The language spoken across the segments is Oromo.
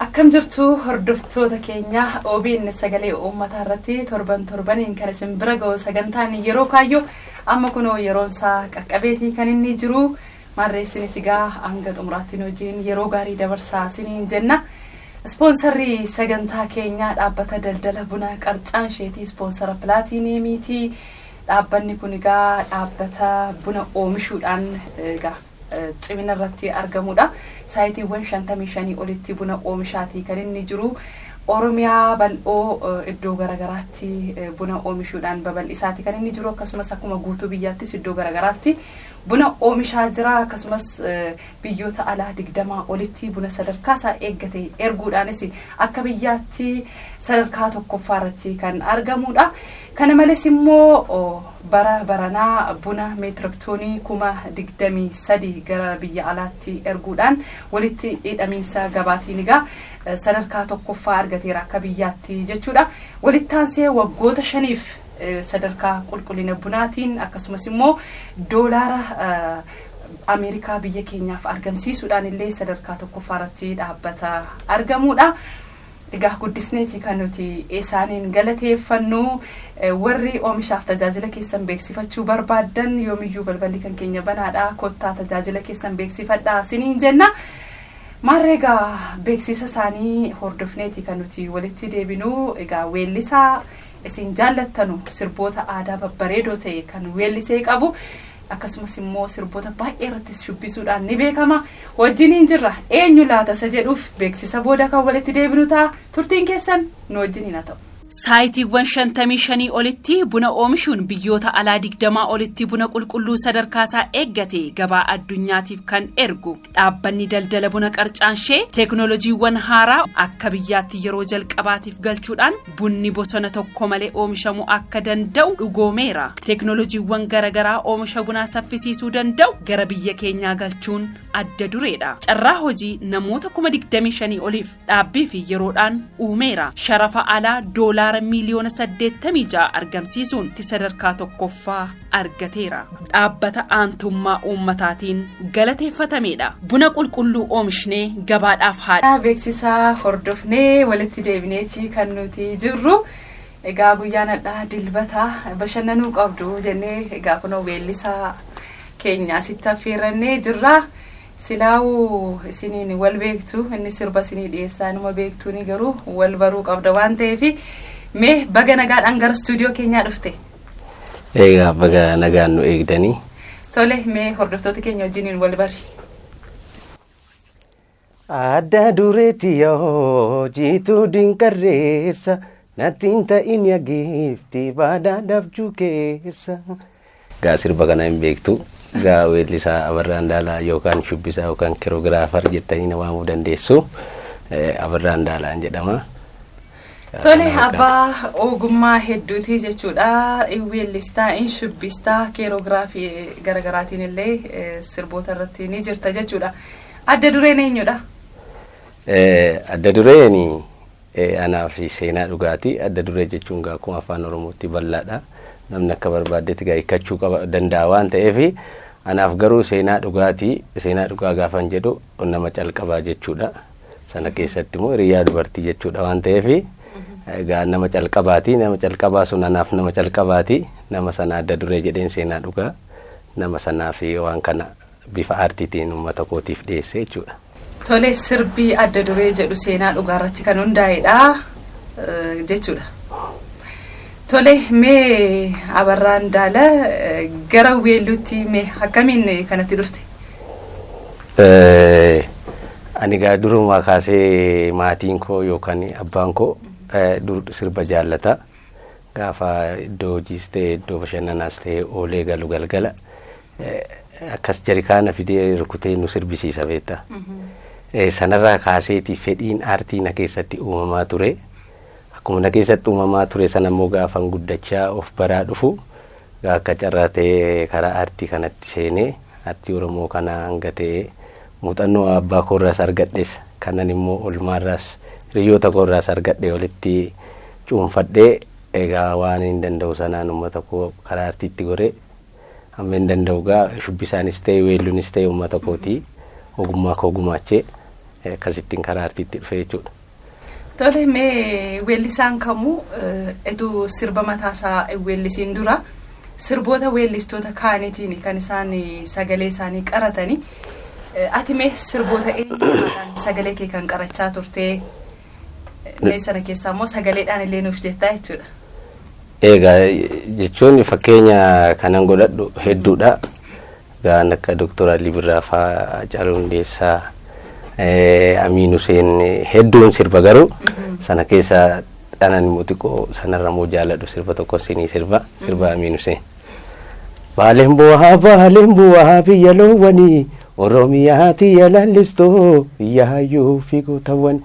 Akkam jirtu hordoftoota keenya OBN sagalee uummataa irratti torban torbaniin kan isin bira ga'u sagantaan yeroo kaayyoo amma kunoo yeroon isaa qaqqabeetii kan inni jiru maarreessinis egaa hanga xumuraattiin hojiin yeroo gaarii dabarsaa isiniin jenna. Ispoonsarri sagantaa keenyaa dhaabbata daldala buna qarcaan isheetii ispoonsara pilaatiiniimiitii dhaabbanni kun egaa dhaabbata buna oomishuudhaan egaa cimina irratti argamudha. Saayitiiwwan 55 olitti buna oomishaatii kan inni jiru. Oromiyaa bal'oo iddoo garaagaraatti buna oomishuudhaan babal'isaati kan inni jiru akkasumas akkuma guutuu biyyaattis iddoo garaagaraatti buna oomishaa jira akkasumas biyyoota alaa 20 olitti buna sadarkaa isaa eeggate erguudhaanis akka biyyaatti sadarkaa tokkoffaa irratti kan argamudha. Kana malees immoo bara baranaa buna meetirik toonii 23,000 gara biyya alaatti erguudhaan walitti hidhamiinsa gabaatiin egaa sadarkaa tokkoffaa argateera akka biyyaatti jechuudha. Walitti aansee waggoota 5f sadarkaa qulqullina bunaatiin akkasumas immoo doolaara Ameerikaa biyya keenyaaf argamsiisuudhaan illee sadarkaa tokkoffaa irratti dhaabbata argamudha. Egaa guddisneeti kan nuti isaaniin galateeffannu warri oomishaaf tajaajila keessan beeksifachuu barbaaddan yoomiyyuu balballi kan keenya banaadha kottaa tajaajila keessan beeksifadhaa isiniin jenna. Maarree egaa beeksisa isaanii hordofneeti kan nuti walitti deebinu egaa weellisaa isin jaallattanu sirboota aadaa babbareedoo ta'e kan weellisee qabu akkasumas immoo sirboota baay'ee irratti shubbisuudhaan ni beekama. Wajjiniin jirra eenyu laata isa jedhuuf beeksisa booda kan walitti deebinu ta'a turtiin keessan nu wajjiniin haa ta'u. Saayitiiwwan 55 olitti buna oomishuun biyyoota alaa 20 olitti buna qulqulluu sadarkaa isaa eeggate gabaa addunyaatiif kan ergu dhaabbanni daldala buna qarcaanshee teeknooloojiiwwan haaraa akka biyyaatti yeroo jalqabaatiif galchuudhaan bunni bosona tokko malee oomishamuu akka danda'u dhugoomeera. Teeknooloojiiwwan garaagaraa oomisha bunaa saffisiisuu danda'u gara biyya keenyaa galchuun adda dureedha. Carraa hojii namoota 25,000 oliif dhaabbii fi yeroodhaan uumeera. Sharafa alaa doolaara miiliyoona 86 argamsiisuun sadarkaa tokkoffaa argateera. Dhaabbata aantummaa uummataatiin galateeffatameedha. Buna qulqulluu oomishnee gabaadhaaf haadha. Beeksisaa hordofnee walitti deebineeti kan nuti jirru. Egaa guyyaan hadhaa dilbataa bashannanuu qabdu jennee egaa kunoo weellisaa keenya asitti affeerrannee jirra. Silaa'uu isiniin wal beektu inni sirba isinii dhiyeessaa numa beektuuni garuu wal baruu qabda waan ta'eef mee baga nagaadhaan gara istuudiyoo keenyaa dhufte. Egaa baga nagaan nu eegdanii. Tole mee hordoftoota keenya wajjiniin wal bari. Adda dureetti yoo jiituu dinqarreessa natti hin ta'in yaa giiftii baadhaa dhabjuu keessa. Gaa sirba kana hin beektu. Gaa weellisaa Abarraa Indaalaa yookaan shubbisaa yookaan kiroogiraafar jettanii na waamuu dandeessu. Abarraa Indaalaan jedhama. Tole abbaa ogummaa hedduuti jechuudha. Weellistaa, in shubbistaa, keeroogiraafii garaagaraatiin illee sirboota irratti ni jirta jechuudha. Adda dureen eenyudha? Adda dureen anaaf seenaa dhugaati. Adda duree jechuun gaa akkuma afaan Oromootti bal'aadha. Namni akka barbaaddetti gaa hiikkachuu qaba danda'a waan ta'eef anaaf garuu seenaa dhugaati. Seenaa dhugaa gaafan jedhu nama calqabaa jechuudha. Sana keessatti immoo hiriyaa dubartii jechuudha waan ta'eef egaa nama calqabaati. Nama calqabaa sun anaaf nama calqabaati. Nama sana adda duree jedheen seenaa dhugaa nama sanaaf waan kana bifa aartiitiin uummata kootiif dhiyeesse jechuudha. Tole sirbii adda duree jedhu seenaa dhugaa irratti kan hundaa'edha jechuudha. Tole mee Abarraa Indaala gara weelluutti mee akkamiin kanatti dhufte? Ani gaa durumaa kaasee maatiin koo yookaan abbaan koo sirba jaallata. Gaafa iddoo hojiis ta'e iddoo bashannanaas ta'e oolee galu galgala akkas jarikaana fidee rukutee nu sirbisiisa beektaa. Sanarraa kaaseeti fedhiin aartii na keessatti uumamaa ture. Akkuma na keessatti uumamaa ture sana immoo gaafan guddachaa of baraa dhufu akka carraa ta'ee karaa aartii kanatti seenee aartii Oromoo kana hanga ta'e muuxannoo abbaa koorraas argadhes kanan immoo olmaarraas hiriyoota koorraas argadhe walitti cuunfadhee egaa waan hin danda'u sanaan uummata koo karaa aartiitti goree Amma hin danda'u gaa shubbisaanis ta'e weelluunis ta'e uummata kootii ogummaa koo gumaachee akkasittiin karaa artiitti dhufe jechuudha. Tole, mee weellisaan kamuu etu sirba mataasaa weellisiin dura sirboota weellistoota kaaniitiin kan isaan sagalee isaanii qaratanii, ati mee sirboota eenyuudhaan sagalee kee kan qarachaa turtee, mee sana keessaa immoo sagaleedhaan illee nuuf jettaa jechuudha. Egaa jechuun fakkeenya kanan godhadhu hedduudha. Gaan akka Dooktor Alii Birraa fa'aa, Haacaaluu Hundeessaa, Amiin Huseen hedduun sirba, garuu sana keessa dhanan immoo xiqqoo sanarra immoo jaaladhu sirba tokko sinii sirba Amiin Huseen. Baaleen bu'aa, baaleen bu'aa, biyya loowwanii Oromiyaati yalallistoo biyya hayyuu fi gootawwan.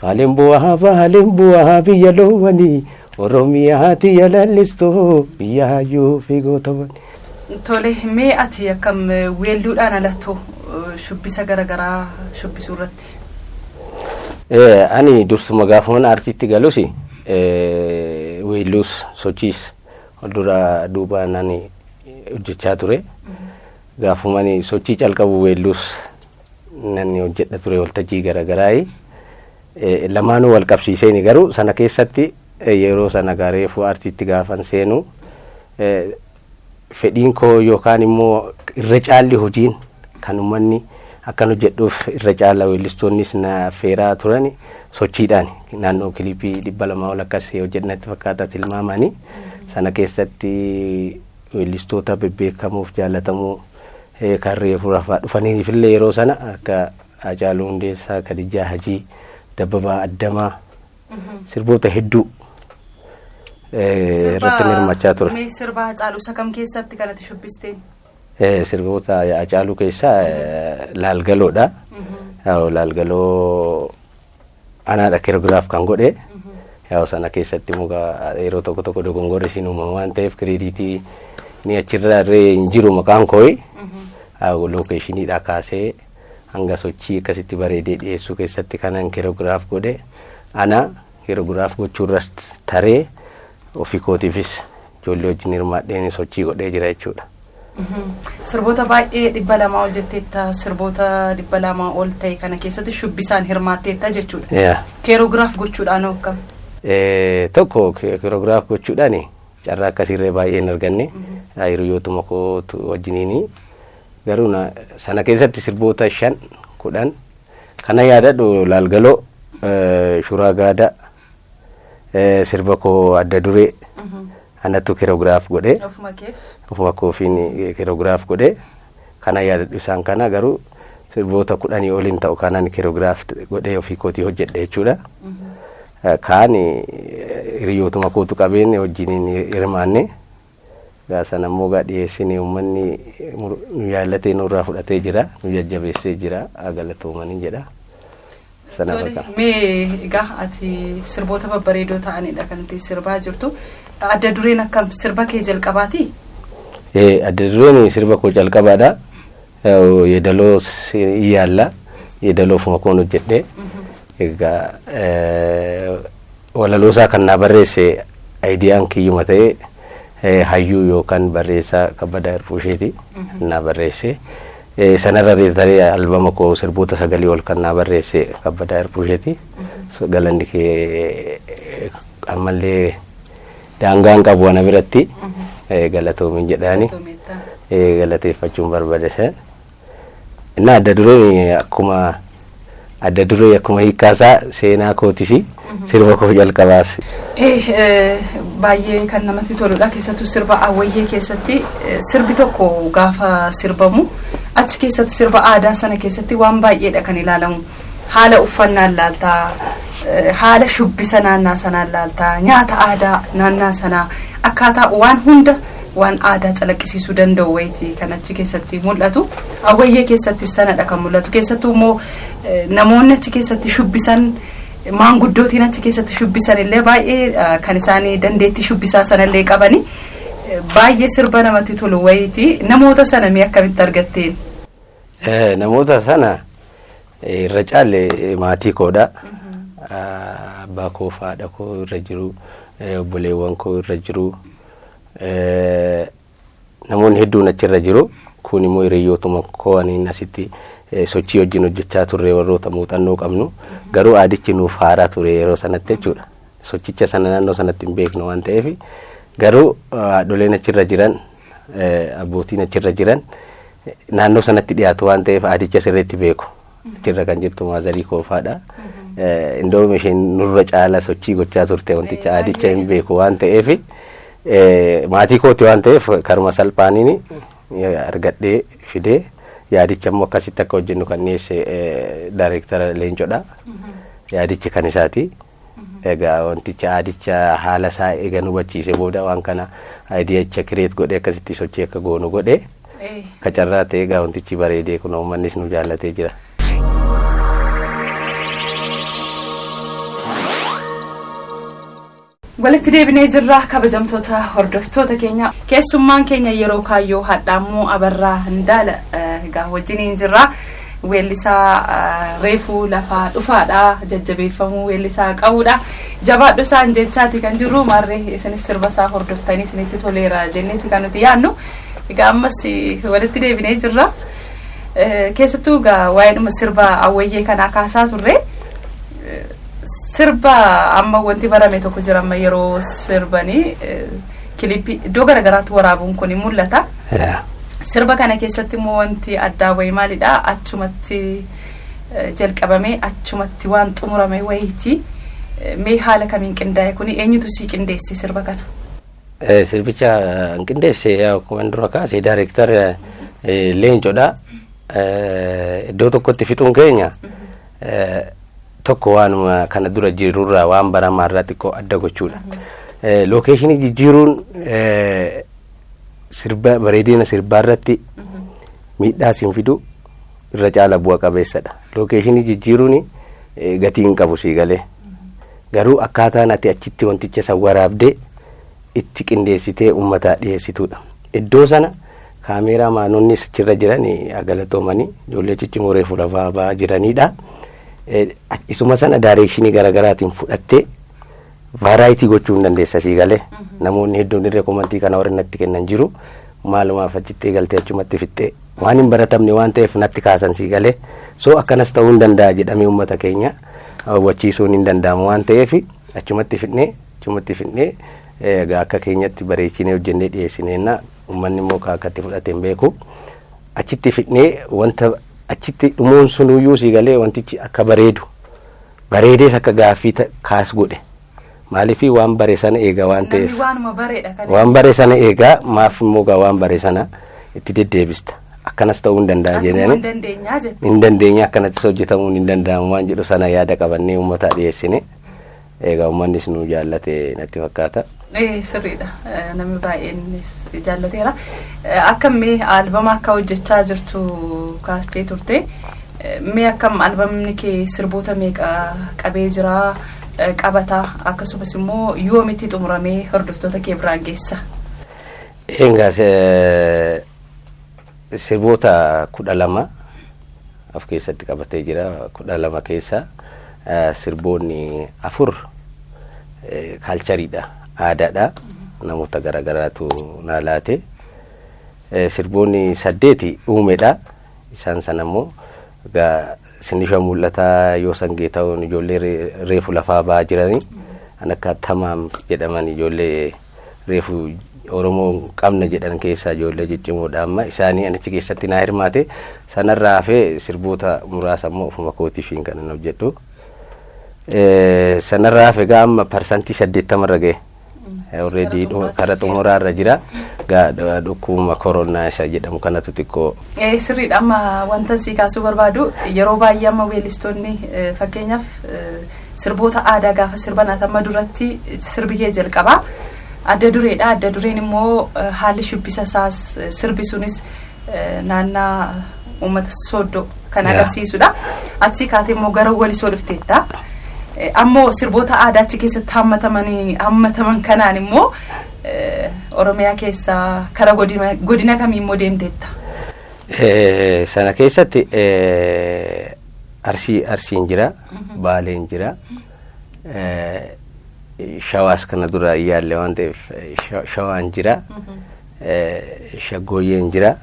Baaleen bu'aa, baaleen bu'aa, biyya loowwanii Oromiyaati yalallistoo biyya hayyuu fi gootawwan. Tole, mee ati akkam weelluudhaan alattuu shubbisa garaagaraa shubbisuu irratti? Ani dursuma gaafaman aartiitti galus weelluus sochiis dura duubaan ani hojjechaa ture. Gaafuman sochii calqabu weelluus nan hojjedha ture waltajjii garaagaraa. Lamaanuu wal qabsiiseeni, garuu sana keessatti yeroo sana reefuu aartiitti gaafan seenu fedhiin koo yookaan immoo irra caalli hojiin kan uummanni akkan hojjedhuuf irra caala weellistoonnis na affeeraa turan sochiidhaan naannoo kiliipii 200 ol akkas hojjedhanitti fakkaata tilmaamanii. Sana keessatti weellistoota bebbeekamuuf jaallatamoo kan reefuu rafaa dhufaniifillee yeroo sana akka Haacaaluu Hundeessaa, Kadijaa Hajii, Dabbabaa Addamaa sirboota hedduu irratti hirmaachaa ture. Mee sirba Haacaaluu isa kam keessatti kanatti shubbisteen? Sirboota Haacaaluu keessaa Laalgaloodha. Laalgaloo anaadha choreograph kan godhe. Yaa'u sana keessatti muka yeroo tokko tokko dogongorri siin uumama waan ta'eef credit ni achirra illee hin jiru maqaan kooyi. Locationiidhaa kaasee hanga sochii akkasitti bareedee dhiyeessuu keessatti kanan choreograph godhe ana. Choreograph gochuurras taree ofii kootiifis ijoollee wajjin hirmaadheen sochii godhee jira jechuudha. Sirboota baay'ee 200 ol jetteetta, sirboota 200 ol ta'e kana keessatti shubbisaan hirmaatteetta jechuudha. Choreograph gochuudhaan akkam? Tokko choreograph gochuudhaan carraa akkasiirree baay'ee hin arganne, hiriyootuma kootu wajjiniini, garuu sana keessatti sirboota 5 10 kana yaadadhu: Laalgaloo, Shuraa Gaadaa, sirba koo Adda Duree anattu choreograph godhee ofuma koofiin choreograph godhee kana yaadadhu isaan kana. Garuu sirboota 10 oliin ta'u kanan choreograph godhee ofii kootii hojjedhe jechuudha. Kaan hiriyootuma kootu qabeen wajjiniin hirmaanne. Gaa sana immoo gaa dhiyeessine, uummanni nu yaallatee nurraa fudhatee jira, nu jajjabeessee jira, galatoomanii jedha. Sana fakkaata. Mee egaa ati sirboota babbareedoo ta'anidha kan itti sirbaa jirtu. Adda Dureen akkam, sirba kee jalqabaati? Adda Dureen sirba koo jalqabaadha. Yeedaloo yaalla. Yeedaloo ofuma koon hojjedhe. Egaa walaloosaa kan naa barreesse ideaan kiyyuma ta'e hayyuu yookaan barreessaa Kabbadaa Hirphuu naa barreesse. Sanarra taree albama koo sirboota sagalii ol kan naa barreesse Kabbadaa Hirphuu. Galanni kee ammallee daangaan qabu ana biratti, galatoomin jedhaani galateeffachuun barbaade. Innaa Adda Dureen akkuma adda duree, akkuma hiikkaasaa seenaa kootis sirba koo jalqabaas. Baay'ee kan namatti toludha, keessattuu sirba Awwayyee keessatti sirbi tokko gaafa sirbamu achi keessatti sirba aadaa sana keessatti waan baay'eedha kan ilaalamu. Haala uffannaan laaltaa, haala shubbisa naannaa sanaan laaltaa, nyaata aadaa naannaa sanaa, akkaataa waan hunda waan aadaa calaqqisiisuu danda'u wayitii kan achi keessatti mul'atu. Awwayyee keessatti sanadha kan mul'atu. Keessattuu immoo namoonni achi keessatti shubbisan, maanguddootiin achi keessatti shubbisan illee baay'ee kan isaan dandeettii shubbisaa sanallee qabani. Baay'ee sirba namatti tolu wayitii. Namoota sana mee akkamitti argatteen? Namoota sana irra caalle maatii koodha. Abbaa koo, haadha koo irra jiru, obboleewwan koo irra jiru. Namoonni hedduun achirra jiru. Kun immoo hiriyootuma koo aniin asitti sochii wajjin hojjechaa turre warroota muuxannoo qabnu. Garuu aadichi nuuf haaraa ture yeroo sanatti jechuudha. Sochicha sana naannoo sanatti hin beeknu waan ta'eef garuu haadholeen achirra jiran, abbootiin achirra jiran naannoo sanatti dhiyaatu waan ta'eef aadicha sirriitti beeku. Achirra kan jirtu maazarii koofaadha. Indoom isheen nurra caala sochii gochaa turte wanticha aadicha hin beeku waan ta'eef maatii kooti waan ta'eef karuma salphaaniin argadhee fidee yaadicha immoo akkasitti akka hojjennu kan dhiyeesse daayireektara Leencodha. Yaadichi kan isaati. Egaa wanticha aadicha haala isaa eega nu hubachiise booda waan kana aayidiyacha kireet godhee akkasitti sochii akka goonu godhee akka carraa ta'e egaa wantichi bareedee kun uummannis nu jaallatee jira. Walitti deebinee jirra kabajamtoota hordoftoota keenya. Keessummaan keenya yeroo kaayyoo Hadhaamuu Abarraa Hindaala egaa wajjiniin jirra. Weellisaa reefuu lafaa dhufaadha. Jajjabeeffamuu weellisaa qabudha. Jabaadhu isaan jechaati kan jirru maarree isinis sirba isaa hordoftanii isinitti toleera jenneeti kan nuti yaadnu. Egaa ammas walitti deebinee jirra. Keessattuu egaa waa'eedhuma sirba awwayyee kanaa kaasaa turre. Sirba amma wanti barame tokko jira amma yeroo sirbanii kilippii iddoo garaagaraatti waraabuun kun mul'ata. Sirba kana keessatti immoo wanti addaa wayii maalidha? Achumatti jalqabamee achumatti waan xumurame wayiiti. Mee haala kamiin qindaa'e kuni eenyutu sii qindeesse sirba kana? Sirbicha qindeesse akkuma dura kaase daayireektar Leencodha. Iddoo tokkotti fixuun keenya tokko waanuma kana dura jirurraa waan baramaarraa xiqqoo adda gochuudha. Lookeeshinii jijjiiruun sirba bareedina sirbaarratti miidhaa siin fidu irra caala bu'a qabeessadha. Lookeeshinii jijjiiruun gatii hin qabu sii galee. Garuu akkaataan ati achitti wanticha san waraabdee itti qindeessitee uummataa dhiyeessituudha. Iddoo sana kaameeraa maanonni achirra jiran galatoomanii ijoollee ciccimoo reefu lafaa ba'aa jiranidha. Isuma sana daayireekshinii garaagaraatiin fudhattee vaaraayitii gochuu hin dandeessa sii galee. Namoonni hedduun irree komantii kana warri natti kennan jiru. Maalumaaf achitti eegaltee achumatti fixxee waan hin baratamne waan ta'eef natti kaasan sii galee. So akkanas ta'uu hin danda'a jedhamee uummata keenya hubachiisuun hin danda'amu waan ta'eef achumatti fixnee egaa akka keenyatti bareechinee hojjennee dhiyeessineenna uummanni immoo akkatti fudhate hin beeku. Achitti fixnee wanta achitti dhumuun sunuyyuu sii galee wantichi akka bareedu bareedees akka gaaffii kaas godhe. Maaliif waan bare sana eegaa waan ta'eef waan bare sana eegaa maaf immoo waan bare sana itti deddeebista akkanas ta'uu hin danda'a jedhanii hin dandeenya akkanattis hojjetamuun hin danda'amu waan jedhu sana yaada qabannee uummataa dhiyeessine eegaa uummannis nu jaallate natti fakkaata. Sirriidha. Namni baay'een jaallateera. Akkam mee albama akka hojjechaa jirtu kaastee turte. Mee akkam albamni kee sirboota meeqa qabee jira qabata akkasumas immoo yoomitti xumuramee hordoftoota kee biraan geessa? Egaa sirboota 12 of keessatti qabatee jira. 12 keessa sirboonni 4 kaalchariidha. Aadaadha. Namoota garaagaraatu naa laate. Sirboonni 8 uumedha. Isaan sana immoo egaa sinisha mul'ataa yoo sangee ta'uun ijoollee reefu lafaa ba'aa jiranii kan akka Tamaam jedhaman ijoollee reefu Oromoo qabna jedhan keessaa ijoollee ciccimoodha amma isaanii achi keessatti naa hirmaate. Sanarraa hafee sirboota muraasa immoo ofuma kootiifiin kan hojjedhu. Sanarraa hafe egaa amma 80% irra ga'e. Already kara xumuraarra jira. Dhukkubuma koronaa isa jedhamu kanatu xiqqoo. Sirriidha. Amma wanta sii kaasuu barbaadu yeroo baay'ee amma weellistoonni fakkeenyaaf sirboota aadaa gaafa sirban amma duratti sirbi kee jalqabaa. Adda dureedha. Adda dureen immoo haalli shubbisa isaas sirbi sunis naannaa uummata Sooddoo kan agarsiisudha. Achii kaatee immoo gara Walisoo dhufteetta. Ammoo sirboota aadaa achi keessatti hammataman kanaan immoo Oromiyaa keessaa kara godina kamii immoo deemteetta? Sana keessatti Arsiin jira, Baaleen jira, Shawaas kana dura yaalle waan ta'eef Shawaan jira. Shaggooyyeen jira.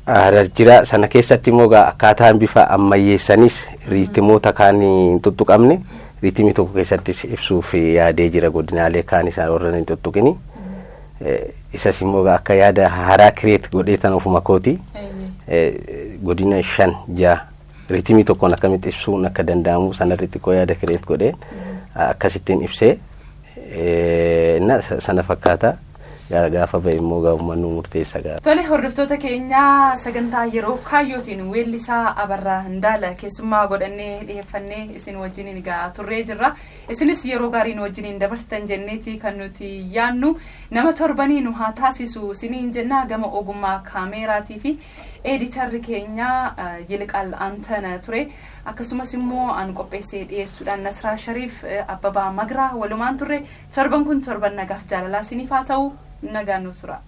Harar jira. Sana keessatti immoo akkaataan bifa ammayyeessanis riitimoota kaan hin tuttuqamne riitimii tokko keessattis ibsuuf yaadee jira godinaalee kaan isaan warra hin tuttuqini. Isas immoo akka yaada haaraa create godhee tan ofuma kooti. Godina 5 6 riitimii tokkoon akkamitti ibsuun akka danda'amu sanarratti xiqqoo yaada create godhee akkasittiin ibsee sana fakkaata. Gaafa ba'e immoo uummanni murteessa gaafa. Tole, hordoftoota keenyaa, sagantaa yeroo kaayyootiin weellisaa Abarraa Indaala keessummaa godhannee dhiyeeffannee isin wajjiniin egaa turree jirra. Isinis yeroo gaarii nu wajjiniin dabarsitan jenneeti kan nuti yaannu. Nama torbanii nu haa taasisu isiniin jenna. Gama ogummaa kaameeraatii fi eeditarri keenyaa Yiliqaal Antana ture. Akkasumas immoo an qopheessee dhiyeessuudhaan Nasraa Shariif, Abbabaa Magraa walumaan turre. Torban kun torban nagaaf jaalalaa isiniif haa ta'u. Nagaan nu tura.